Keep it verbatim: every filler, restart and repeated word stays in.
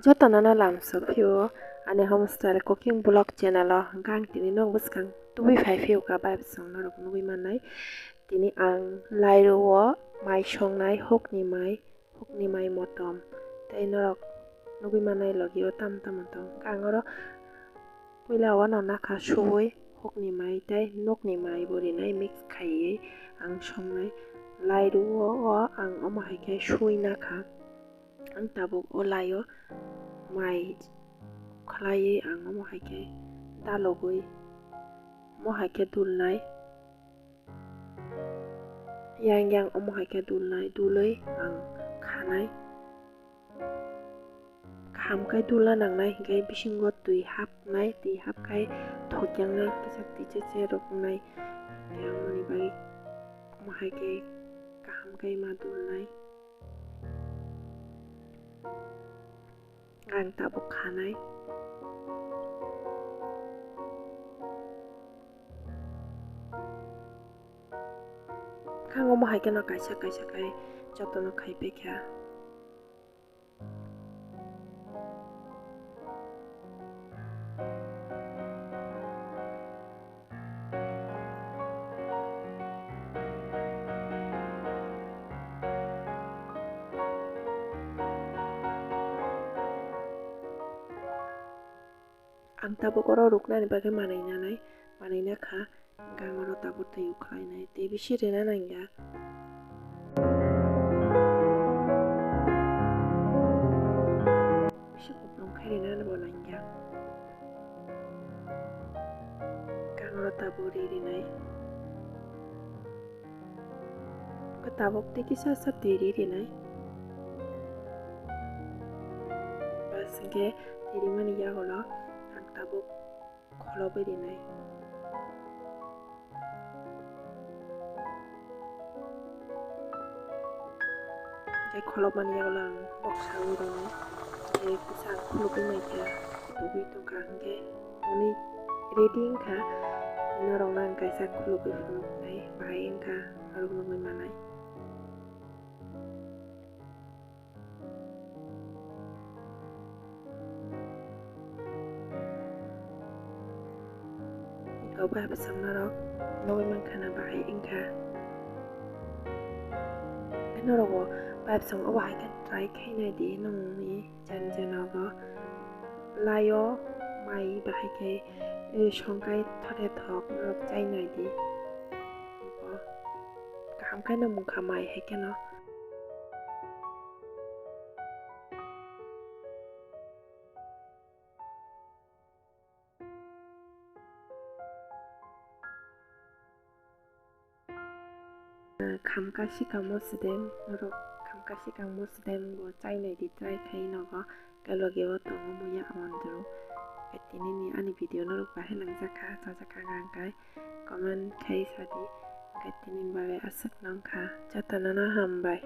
Jotono no lamsok phio ani Homestar Cooking Vlog channel o, hwnkhe ang tini nok bwskang tubui phai phio kha, bai bwswng norok nugui mannai. Tini ang lairu o mai songnai, hukni mai, hukni mai motom tei norok nugui mannai logi o tamo tamo tong. Hwnkhe ang oro puila o no nakha suui hukni mai tei nokni mai bo rinai mix khaiwi ang songnai. Lairu o, o ang omo hai khe suui nakha. Ang tabuk o lai o mai khlaiwi ang omo hai khe dalogwi omo hai khe dulnai. Yang yang omo hai khe dulnai, dulwi ang khanai. Kaham khe dulna nangnai, hinkhe bisingo twi hapnai, twi hap khai thokyangnai, kisa twi cheche rwknai. Yang mani bagwi omo hai khe kaham khe ma dulnai. Ang tabuk khanai. Kha omo hai kheno kaisa kaisa khai jotono khai paikha. Ang tabuk oro ruknani bagwi manwi nanai, manwi nakha, hwnkhe ang oro tabuk twi ukhlainai, tei bisi rina nangya. Bisi kuplung khe rina bo nangya. Hwnkhe ang oro tabuk ri rinai. Tabuk tei kisa sa twi ri rinai. Bas, hwnkhe twi rimani yagulo ang tabuk kholobwi rinai. Tei kholopmani yagulo ang boksawi rinai. Tei kisa khulugwi naikha, tubui tongkha, hwnkhe. Ani ready wngkha, norokno ang kaisa khulugwi phunuknai, bahai wngkha, norok nugui manai. Iko bai bwswk norok nugui mankha na bahai wngkha. Norokbo bai bwswk obo hai khe try khainai di nongni. Jani jani nogo lai o mai bahai khe, eh, songkai thode thok norok chai nai di. Bo kaham khe no mungkha mai hai kheno. Khamka sikamo sudem, norok khamka sikamo sudem bo chai nai di, try khai nogo, khe logi o tongo muya amondru. Khe tini ni ani video norok bahai nangjakha, chajakha hwnkhe comment khai sadi, hwnkhe tini ni bagwi aswk nangkha, jotono no hambai.